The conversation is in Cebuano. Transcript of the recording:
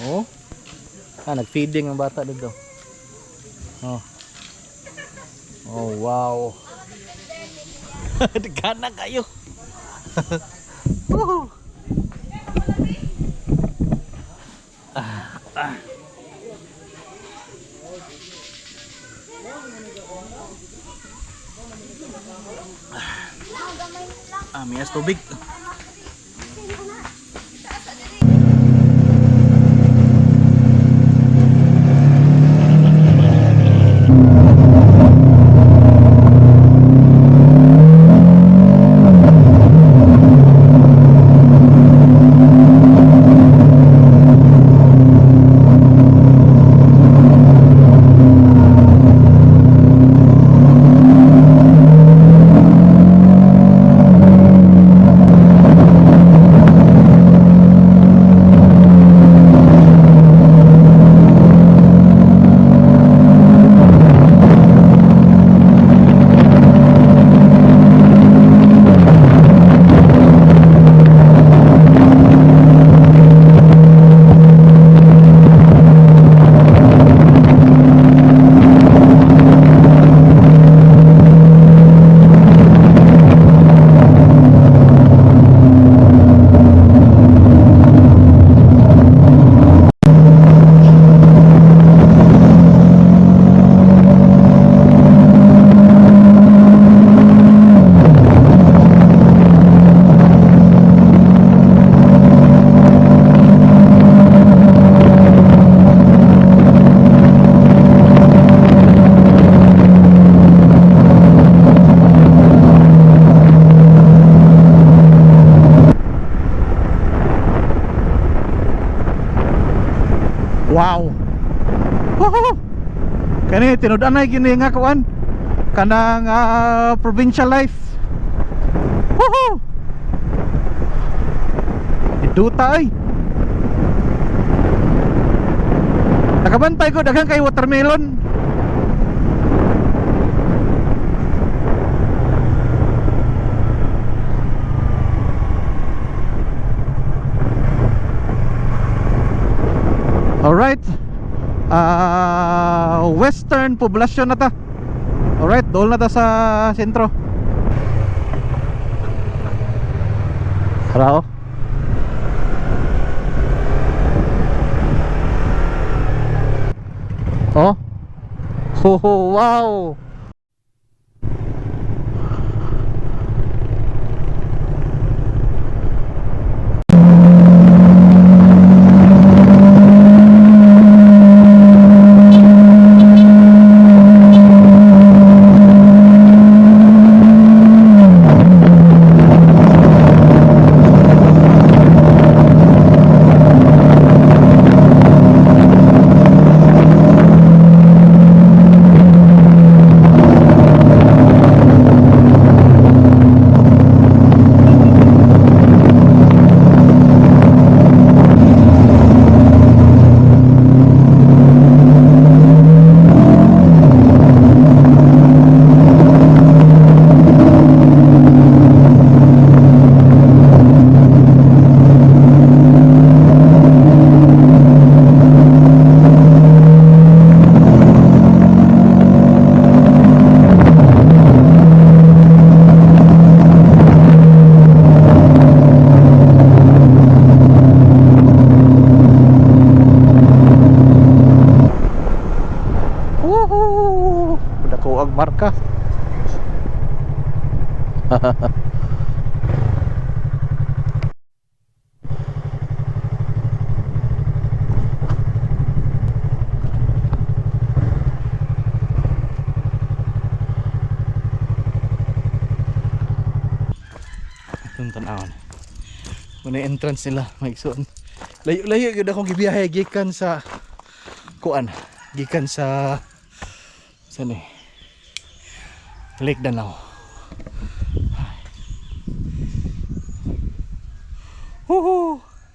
Oh. Ah, nag-feeding ang bata dito. Oh. Oh, wow. Gana kayo. Woohoo. Ah, ah. Ah, may tubig. Wow. Woohoo! Kani tinud-anay gini nga kuan kanang provincial life. Woohoo! Duta ay. Nakabantay ko daghan kay watermelon. Alright. Western poblasyon na ta. Alright, dool na ta sa sentro. Tara oh. Oh. Ho ho, wow. Woohoo! Dako ang marka. Itong tan-awon. Muna yung entrance nila, maigsoon. Layo-layo gyud akong gibiyahe gikan sa kuan, gikan sa saan eh? Lake Danau.